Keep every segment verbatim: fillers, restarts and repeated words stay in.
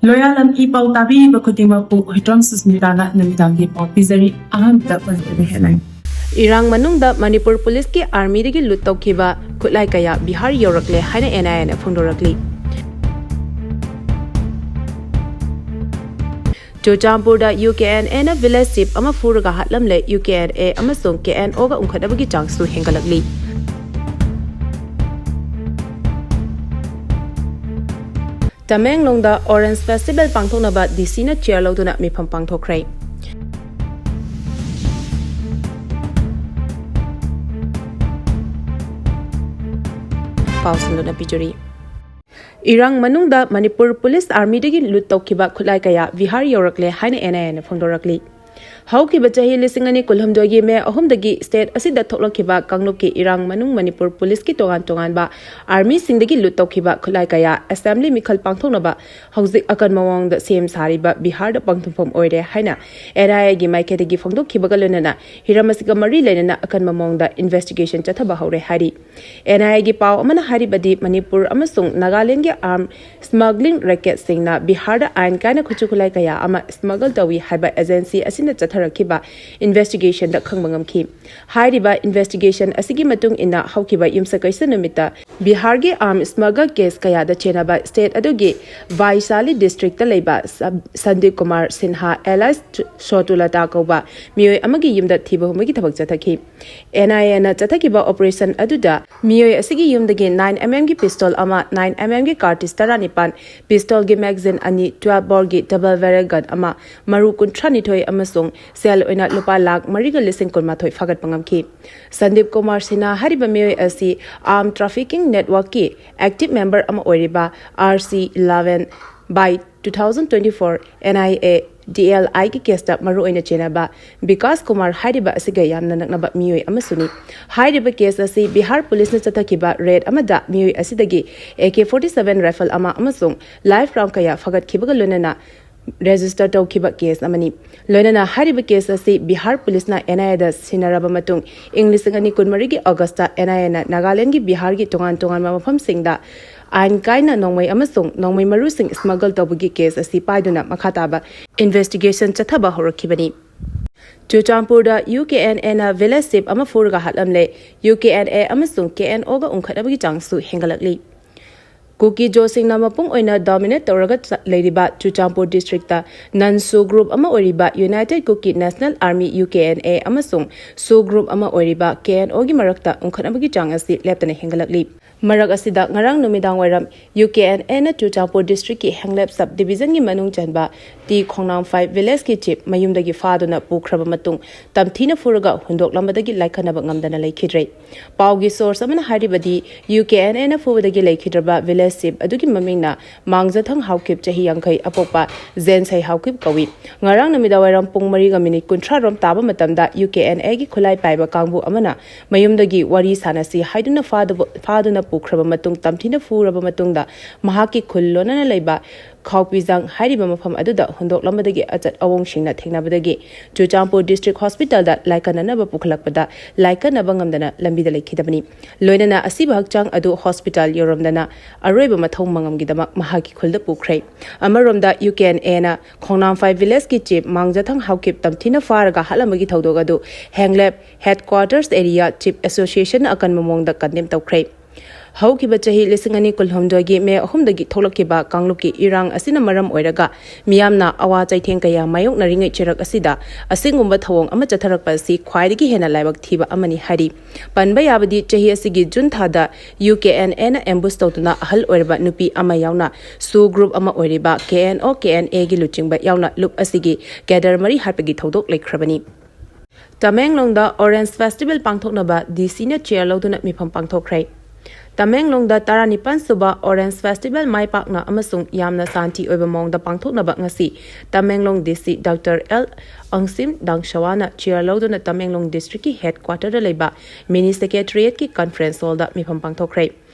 ꯂꯣꯌꯥꯂꯝ E ꯄꯥꯎ ꯇꯥꯕꯤꯔꯤꯕ ꯈꯨꯗꯤꯡꯃꯛꯄꯨ ꯍꯨꯏꯗ꯭ꯔꯣꯝ ꯁꯨꯁꯃꯤꯇꯥꯅ ꯅꯨꯃꯤꯗꯥꯡꯒꯤ ꯄꯥꯎ ꯄꯤꯖꯔꯤ꯫ ꯑꯍꯥꯟꯕꯗ ꯃꯅꯤꯄꯨꯔꯤ headline꯫ ꯏꯔꯥꯡ ꯃꯅꯨꯡꯗ ꯃꯅꯤꯄꯨꯔ ꯄꯨꯂꯤꯁꯀꯤ ꯑꯥꯔꯃꯤꯗꯒꯤ ꯂꯨꯠ ꯇꯧꯈꯤꯕ ꯈꯨꯠꯂꯥꯏ ꯀꯌꯥ ꯕꯤꯍꯥꯔ ꯌꯧꯔꯛꯂꯦ ꯍꯥꯏꯅ NIAꯅ ꯐꯣꯡꯗꯣꯔꯛꯂꯤ꯫ ꯆꯨꯔꯆꯥꯟꯄꯨꯔꯗ UKNAꯅ village chief ꯑꯃ ꯐꯨꯔꯒ ꯍꯥꯠꯂꯝꯂꯦ꯫ UKNA ꯑꯃꯁꯨꯡ KNOꯒ ꯎꯪꯈꯠꯅꯕꯒꯤ ꯆꯥꯡꯁꯨ ꯍꯦꯟꯒꯠꯂꯛꯂꯤ꯫ ꯇꯃꯦꯡꯂꯣꯡꯗ Orange Festival ꯄꯥꯡꯊꯣꯛꯅꯕ DCꯅ chair ꯂꯧꯗꯨꯅ ꯃꯤꯐꯝ ꯄꯥꯡꯊꯣꯛꯈ꯭ꯔꯦ꯫ ꯄꯥꯎ ꯁꯟꯗꯣꯛꯅ ꯄꯤꯖꯔꯤ꯫ ꯏꯔꯥꯡ ꯃꯅꯨꯡꯗ ꯃꯅꯤꯄꯨꯔ ꯄꯨꯂꯤꯁ ꯑꯥꯔꯃꯤꯗꯒꯤ ꯂꯨꯠ ꯇꯧꯈꯤꯕ ꯈꯨꯠꯂꯥꯏ ꯀꯌꯥ ꯕꯤꯍꯥꯔ ꯌꯧꯔꯛꯂꯦ ꯍꯥꯏꯅ NIAꯅ ꯐꯣꯡꯗꯣꯔꯛꯂꯤ꯫ ꯍꯧꯈꯤꯕ ꯆꯍꯤ ꯂꯤꯁꯤꯡ ꯑꯅꯤ ꯀꯨꯟꯍꯨꯝꯗꯣꯏꯒꯤ May ꯑꯍꯨꯝꯗꯒꯤ state ꯑꯁꯤꯗ ꯊꯣꯛꯂꯛꯈꯤꯕ ꯀꯥꯡꯂꯨꯞꯀꯤ ꯏꯔꯥꯡ ꯃꯅꯨꯡ ꯃꯅꯤꯄꯨꯔ ꯄꯨꯂꯤꯁꯀꯤ ꯇꯣꯉꯥꯟ ꯇꯣꯉꯥꯟꯕ ꯑꯥꯔꯃꯤꯁꯤꯡꯗꯒꯤ ꯂꯨꯠ ꯇꯧꯈꯤꯕ ꯈꯨꯠꯂꯥꯏ ꯀꯌꯥ assembly ꯃꯤꯈꯜ ꯄꯥꯡꯊꯣꯛꯅꯕ ꯍꯧꯖꯤꯛ ꯑꯀꯟꯕ ꯃꯑꯣꯡꯗ ꯁꯦꯝ ꯁꯥꯔꯤꯕ ꯕꯤꯍꯥꯔꯗ ꯄꯟꯊꯨꯡꯐꯝ ꯑꯣꯏꯔꯦ ꯍꯥꯏꯅ NIAꯒꯤ ꯃꯥꯏꯀꯩꯗꯒꯤ ꯐꯣꯡꯗꯣꯛꯈꯤꯕꯒ ꯂꯣꯏꯅꯅ ꯍꯤꯔꯝ ꯑꯁꯤꯒ ꯃꯔꯤ ꯂꯩꯅꯅ ꯑꯀꯟꯕ ꯃꯑꯣꯡꯗ investigation ꯆꯠꯊꯕ ꯍꯧꯔꯦ ꯍꯥꯏꯔꯤ꯫ NIAꯒꯤ ꯄꯥꯎ ꯑꯃꯅ ꯍꯥꯏꯔꯤꯕꯗꯤ, ꯃꯅꯤꯄꯨꯔ ꯑꯃꯁꯨꯡ ꯅꯥꯒꯥꯂꯦꯟꯗꯒꯤ arm smuggling racketꯁꯤꯡꯅ ꯕꯤꯍꯥꯔꯗ ꯑꯥꯏꯟ ꯀꯥꯏꯅ ꯈꯨꯠꯁꯨ ꯈꯨꯠꯂꯥꯏ ꯀꯌꯥ ꯑꯃ smuggle ꯇꯧꯏ ꯍꯥꯏꯕ agency ꯑꯁꯤꯅ ꯆꯠꯊꯔꯛꯈꯤꯕ investigationꯗ ꯈꯪꯕ ꯉꯝꯈꯤ꯫ ꯍꯥꯏꯔꯤꯕ investigation ꯑꯁꯤꯒꯤ ꯃꯇꯨꯡ ꯏꯟꯅ, ꯍꯧꯈꯤꯕ ꯌꯨꯝꯁꯀꯩꯁ ꯅꯨꯃꯤꯠꯇ ꯕꯤꯍꯥꯔꯒꯤ arm smuggle case ꯀꯌꯥꯗ ꯆꯦꯟꯅꯕ state ꯑꯗꯨꯒꯤ ꯚꯥꯏꯁꯥꯂꯤ districtꯇ ꯂꯩꯕ ꯁ-, ꯁꯟꯗꯤꯞ ꯀꯨꯃꯥꯔ ꯁꯤꯟꯍꯥ alias ꯁꯣꯇꯨꯂꯇꯥ ꯀꯧꯕ ꯃꯤꯑꯣꯏ ꯑꯃꯒꯤ ꯌꯨꯝꯗ ꯊꯤꯕ ꯍꯨꯝꯕꯒꯤ ꯊꯕꯛ ꯆꯠꯊꯈꯤ꯫ NIAꯅ ꯆꯠꯊꯈꯤꯕ operation ꯑꯗꯨꯗ ꯃꯤꯑꯣꯏ ꯑꯁꯤꯒꯤ ꯌꯨꯝꯗꯒꯤ nine mmꯒꯤ pistol ꯑꯃ, nine mmꯒꯤ cartridge ꯇꯔꯥꯅꯤꯄꯥꯟ, pistolꯒꯤ magazine ꯑꯅꯤ, twelve boreꯒꯤ double barrel gun ꯑꯃ, ꯃꯔꯨ ꯀꯨꯟꯊ꯭ꯔꯥꯅꯤꯊꯣꯏ ꯑꯃꯁꯨꯡ ꯁꯦꯜ ꯑꯣꯏꯅ ꯂꯨꯄꯥ ꯂꯥꯈ ꯃꯔꯤꯒ ꯂꯤꯁꯤꯡ ꯀꯨꯟꯃꯥꯊꯣꯏ ꯐꯥꯒꯠꯄ ꯉꯝꯈꯤ꯫ ꯁꯟꯗꯤꯞ ꯀꯨꯃꯥꯔ ꯁꯤꯟꯍꯥ ꯍꯥꯏꯔꯤꯕ ꯃꯤꯑꯣꯏ ꯑꯁꯤ arm trafficking networkꯀꯤ active member ꯑꯃ ꯑꯣꯏꯔꯤꯕ RC eleven by two thousand twenty-four NIA DLIꯒꯤ caseꯇ ꯃꯔꯨꯑꯣꯏꯅ ꯆꯦꯟꯅꯕ ꯕꯤꯀꯥꯁ ꯀꯨꯃꯥꯔ ꯍꯥꯏꯔꯤꯕ ꯑꯁꯤꯒ ꯌꯥꯝꯅ ꯅꯛꯅꯕ ꯃꯤꯑꯣꯏ ꯑꯃꯁꯨꯅꯤ꯫ ꯍꯥꯏꯔꯤꯕ case ꯑꯁꯤ ꯕꯤꯍꯥꯔ ꯄꯨꯂꯤꯁꯅ ꯆꯠꯊꯈꯤꯕ raid ꯑꯃꯗ ꯃꯤꯑꯣꯏ ꯑꯁꯤꯗꯒꯤ AK forty-seven rifle ꯑꯃ ꯑꯃꯁꯨꯡ live round ꯀꯌꯥ ꯐꯥꯒꯠꯈꯤꯕꯒ ꯂꯣꯏꯅꯅ ꯔꯦꯖꯤꯁꯇꯔ ꯇꯧꯈꯤꯕ ꯀꯦꯁ ꯑꯃꯅꯤ꯫ ꯂꯣꯏꯅꯅ ꯍꯥꯏꯔꯤꯕ ꯀꯦꯁ ꯑꯁꯤ ꯕꯤꯍꯥꯔ ꯄꯨꯂꯤꯁꯅ ꯑꯦꯟ ꯑꯥꯏ ꯑꯦꯗ ꯁꯤꯟꯅꯔꯕ ꯃꯇꯨꯡ, ꯏꯪ ꯂꯤꯁꯤꯡ ꯑꯅꯤ ꯀꯨꯟꯃꯔꯤꯒꯤ ꯑꯣꯒꯁꯇ ꯑꯦꯟ ꯑꯥꯏ ꯑꯦꯅ ꯅꯥꯒꯥꯂꯦꯟꯗꯒꯤ ꯕꯤꯍꯥꯔꯒꯤ ꯇꯣꯉꯥꯟ ꯇꯣꯉꯥꯟꯕ ꯃꯐꯝꯁꯤꯡꯗ ꯑꯥꯏꯟ ꯀꯥꯏꯅ ꯅꯣꯡꯃꯩ ꯑꯃꯁꯨꯡ ꯅꯣꯡꯃꯩ ꯃꯔꯨꯁꯤꯡ ꯁ꯭ꯃꯒꯜ ꯇꯧꯕꯒꯤ ꯀꯦꯁ ꯑꯁꯤ ꯄꯥꯏꯗꯨꯅ ꯃꯈꯥ ꯇꯥꯕ ꯏꯟꯚꯦꯁꯇꯤꯒꯦꯁꯟ ꯆꯠꯊꯕ ꯍꯧꯔꯛꯈꯤꯕꯅꯤ꯫ ꯆꯨꯔꯆꯥꯟꯄꯨꯔꯗ ꯌꯨ ꯀꯦ ꯑꯦꯟ ꯑꯦꯅ ꯚꯤꯂꯦꯖ ꯆꯤꯞ ꯑꯃ ꯐꯨꯔꯒ ꯍꯥꯠꯂꯝꯂꯦ꯫ ꯌꯨ ꯀꯦ ꯑꯦꯟ ꯑꯦ ꯑꯃꯁꯨꯡ ꯀꯦ ꯑꯦꯟ ꯑꯣꯒ ꯎꯪꯈꯠꯅꯕꯒꯤ ꯆꯥꯡꯁꯨ ꯍꯦꯟꯒꯠꯂꯛꯂꯤ꯫ ꯀꯨꯀꯤ ꯖꯣꯁꯤꯡꯅ ꯃꯄꯨꯡ ꯑꯣꯏꯅ ꯗꯣꯃꯤꯅꯦꯠ ꯇꯧꯔꯒ ꯆ-, ꯂꯩꯔꯤꯕ ꯆꯨꯔꯆꯥꯟꯄꯨꯔ ꯗꯤꯁꯇ꯭ꯔꯤꯛꯇ ꯅꯟ ꯁꯨ ꯒ꯭ꯔꯨꯞ ꯑꯃ ꯑꯣꯏꯔꯤꯕ united Kuki national army, U K N A, ꯑꯃꯁꯨꯡ ꯁꯨ ꯒ꯭ꯔꯨꯞ ꯑꯃ ꯑꯣꯏꯔꯤꯕ ꯀꯦ ꯑꯦꯟ ꯑꯣꯒꯤ ꯃꯔꯛꯇ ꯎꯪꯈꯠꯅꯕꯒꯤ ꯆꯥꯡ ꯑꯁꯤ ꯂꯦꯞꯇꯅ ꯍꯦꯟꯒꯠꯂꯛꯂꯤ꯫ ꯃꯔꯛ ꯑꯁꯤꯗ, ꯉꯔꯥꯡ ꯅꯨꯃꯤꯗꯥꯡ ꯋꯥꯏꯔꯝ ꯌꯨ ꯀꯦ ꯑꯦꯟ ꯑꯦꯅ ꯆꯨꯔꯆꯥꯟꯄꯨꯔ ꯗꯤꯁꯇ꯭ꯔꯤꯛꯀꯤ ꯍꯦꯡꯂꯦꯞ ꯁꯕ ꯗꯤꯕꯤꯖꯟꯒꯤ ꯃꯅꯨꯡ ꯆꯟꯕ ꯇꯤ ꯈꯣꯡꯅꯥꯡꯐꯥꯏ ꯚꯤꯂꯦꯖꯀꯤ ꯆꯤꯞ ꯃꯌꯨꯝꯗꯒꯤ ꯐꯥꯗꯨꯅ ꯄꯨꯈ꯭ꯔꯕ ꯃꯇꯨꯡ, ꯇꯝꯊꯤꯅ ꯐꯨꯔꯒ ꯍꯨꯟꯗꯣꯛꯂꯝꯕꯗꯒꯤ ꯂꯥꯏꯀꯠꯅꯕ ꯉꯝꯗꯅ ꯂꯩꯈꯤꯗ꯭ꯔꯦ꯫ ꯄꯥꯎꯒꯤ ꯁꯣꯔꯁ ꯑꯃꯅ ꯍꯥꯏꯔꯤꯕꯗꯤ, ꯌꯨ ꯀꯦ ꯑꯦꯟ ꯑꯦꯅ ꯐꯨꯕꯗꯒꯤ ꯂꯩꯈꯤꯗ꯭ꯔꯕ ꯚꯤꯂꯦꯖ ꯆꯤꯞ ꯑꯗꯨꯒꯤ ꯃꯃꯤꯡꯅ ꯃꯥꯡꯖꯊꯪ ꯍꯥꯎꯀꯤꯞ, ꯆꯍꯤ ꯌꯥꯡꯈꯩ, ꯑꯄꯣꯛꯄ ꯖꯦꯟꯁꯩ ꯍꯥꯎꯀꯤꯞ ꯀꯧꯏ꯫ ꯉꯔꯥꯡ ꯅꯨꯃꯤꯗꯥꯡꯋꯥꯏꯔꯝ ꯄꯨꯡ ꯃꯔꯤꯒ ꯃꯤꯅꯤꯠ ꯀꯨꯟꯊ꯭ꯔꯥ ꯔꯣꯝ ꯇꯥꯕ ꯃꯇꯝꯗ ꯌꯨ ꯀꯦ ꯑꯦꯟ ꯑꯦꯒꯤ ꯈꯨꯠꯂꯥꯏ ꯄꯥꯏꯕ ꯀꯥꯡꯕꯨ ꯑꯃꯅ ꯃꯌꯨꯝꯗꯒꯤ ꯋꯥꯔꯤ ꯁꯥꯟꯅꯁꯤ ꯍꯥꯏꯗꯨꯅ ꯐꯥꯗꯨꯕ-, ꯐꯥꯗꯨꯅ ꯄꯨꯈ꯭ꯔꯕ ꯃꯇꯨꯡ, ꯇꯝꯊꯤꯅ ꯐꯨꯔꯕ ꯃꯇꯨꯡꯗ ꯃꯍꯥꯛꯀꯤ ꯈꯨꯜ ꯂꯣꯟꯅꯅ ꯂꯩꯕ ꯈꯥꯎꯄꯤꯖꯥꯡ ꯍꯥꯏꯔꯤꯕ ꯃꯐꯝ ꯑꯗꯨꯗ ꯍꯨꯟꯗꯣꯛꯂꯝꯕꯗꯒꯤ ꯑꯆꯠ ꯑꯋꯣꯡꯁꯤꯡꯅ ꯊꯦꯡꯅꯕꯗꯒꯤ ꯆꯨꯔꯆꯥꯟꯄꯨꯔ ꯗꯤꯁꯇ꯭ꯔꯤꯛ ꯍꯣꯁꯄꯤꯇꯥꯜꯗ ꯂꯥꯏꯀꯠꯅꯅꯕ ꯄꯨꯈꯠꯂꯛꯄꯗ ꯂꯥꯏꯀꯠꯅꯕ ꯉꯝꯗꯅ ꯂꯝꯕꯤꯗ ꯂꯩꯈꯤꯗꯕꯅꯤ꯫ ꯂꯣꯏꯅꯅ ꯑꯁꯤꯕ ꯍꯛꯆꯥꯡ ꯑꯗꯨ ꯍꯣꯁꯄꯤꯇꯥꯜ ꯌꯧꯔꯝꯗꯅ ꯑꯔꯣꯏꯕ ꯃꯊꯧ ꯃꯉꯝꯒꯤꯗꯃꯛ ꯃꯍꯥꯛꯀꯤ ꯈꯨꯜꯗ ꯄꯨꯈ꯭ꯔꯦ꯫ ꯑꯃꯔꯣꯝꯗ, ꯌꯨ ꯀꯦ ꯑꯦꯟ ꯑꯦꯅ ꯈꯣꯡꯅꯥꯡꯐꯥꯏ ꯚꯤꯂꯦꯖꯀꯤ ꯆꯤꯞ ꯃꯥꯡꯖꯊꯪ ꯍꯥꯎꯀꯤꯞ ꯇꯝꯊꯤꯅ ꯐꯥꯔꯒ ꯍꯥꯠꯂꯝꯕꯒꯤ ꯊꯧꯗꯣꯛ ꯑꯗꯨ ꯍꯦꯡꯂꯦꯞ ꯍꯦꯗꯀ꯭ꯋꯥꯇꯔꯁ ꯑꯦꯔꯤꯌꯥ ꯆꯤꯞ ꯑꯦꯁꯣꯁꯤꯌꯦꯁꯟꯅ ꯑꯀꯟꯕ ꯃꯑꯣꯡꯗ ꯀꯟꯗꯦꯝ ꯇꯧꯈ꯭ꯔꯦ꯫ ꯍꯧꯈꯤꯕ ꯆꯍꯤ ꯂꯤꯁꯤꯡ ꯑꯅꯤ ꯀꯨꯟꯍꯨꯝꯗꯣꯏꯒꯤ ꯃꯦ ꯑꯍꯨꯝꯗꯒꯤ ꯊꯣꯛꯂꯛꯈꯤꯕ ꯀꯥꯡꯂꯨꯞꯀꯤ ꯏꯔꯥꯡ ꯑꯁꯤꯅ ꯃꯔꯝ ꯑꯣꯏꯔꯒ ꯃꯤꯌꯥꯝꯅ ꯑꯋꯥ ꯆꯩꯊꯦꯡ ꯀꯌꯥ ꯃꯥꯌꯣꯛꯅꯔꯤꯉꯩ ꯆꯩꯔꯛ ꯑꯁꯤꯗ ꯑꯁꯤꯒꯨꯝꯕ ꯊꯧꯑꯣꯡ ꯑꯃ ꯆꯠꯊꯔꯛꯄ ꯑꯁꯤ ꯈ꯭ꯋꯥꯏꯗꯒꯤ ꯍꯦꯟꯅ ꯂꯥꯏꯕꯛ ꯊꯤꯕ ꯑꯃꯅꯤ ꯍꯥꯏꯔꯤ꯫ ꯄꯟꯕ ꯌꯥꯕꯗꯤ, ꯆꯍꯤ ꯑꯁꯤꯒꯤ ꯖꯨꯟ ꯊꯥꯗ ꯌꯨ ꯀꯦ ꯑꯦꯟ ꯑꯦꯅ ꯑꯦꯝꯕꯨꯁ ꯇꯧꯗꯨꯅ ꯑꯍꯜ ꯑꯣꯏꯔꯕ ꯅꯨꯄꯤ ꯑꯃ ꯌꯥꯎꯅ ꯁꯨ ꯒ꯭ꯔꯨꯞ ꯑꯃ ꯑꯣꯏꯔꯤꯕ ꯀꯦ ꯑꯦꯟ ꯑꯣ, ꯀꯦ ꯑꯦꯟ ꯑꯦꯒꯤ ꯂꯨꯆꯤꯡꯕ ꯌꯥꯎꯅ ꯂꯨꯞ ꯑꯁꯤꯒꯤ ꯀꯦꯗꯔ ꯃꯔꯤ ꯍꯥꯠꯄꯒꯤ ꯊꯧꯗꯣꯛ ꯂꯩꯈ꯭ꯔꯕꯅꯤ꯫ ꯇꯃꯦꯡꯂꯣꯡꯗ ꯑꯣꯔꯦꯟꯖ ꯐꯦꯁꯇꯤꯚꯦꯜ ꯄꯥꯡꯊꯣꯛꯅꯕ ꯗꯤ ꯁꯤꯅ ꯆꯤꯌꯔ ꯂꯧꯗꯨꯅ ꯃꯤꯐꯝ ꯄꯥꯡꯊꯣꯛꯈ꯭ꯔꯦ꯫ ꯇꯃꯦꯡꯂꯣꯡꯗ ꯇꯔꯥꯅꯤꯄꯥꯟ ꯁꯨꯕ ꯑꯣꯔꯦꯟꯖ ꯐꯦꯁꯇꯤꯚꯦꯜ ꯃꯥꯏ ꯄꯥꯛꯅ ꯑꯃꯁꯨꯡ ꯌꯥꯝꯅ ꯁꯥꯟꯇꯤ ꯑꯣꯏꯕ ꯃꯑꯣꯡꯗ ꯄꯥꯡꯊꯣꯛꯅꯕ ꯉꯁꯤ ꯇꯃꯦꯡꯂꯣꯡ ꯗꯤ ꯁꯤ ꯗꯣꯛꯇꯔ ꯑꯦꯜ ꯑꯪꯁꯤꯝ ꯗꯥꯡꯁꯋꯥꯅ ꯆꯤꯌꯔ ꯂꯧꯗꯨꯅ ꯇꯃꯦꯡꯂꯣꯡ ꯗꯤꯁꯇ꯭ꯔꯤꯛꯀꯤ ꯍꯦꯗꯀ꯭ꯋꯥꯇꯔꯗ ꯂꯩꯕ ꯃꯤꯅꯤ ꯁꯦꯀ꯭ꯔꯦꯇꯔꯤꯌꯦꯠꯀꯤ ꯀꯟꯐꯔꯦꯟꯁ ꯍꯣꯜꯗ ꯃꯤꯐꯝ ꯄꯥꯡꯊꯣꯛꯈ꯭ꯔꯦ꯫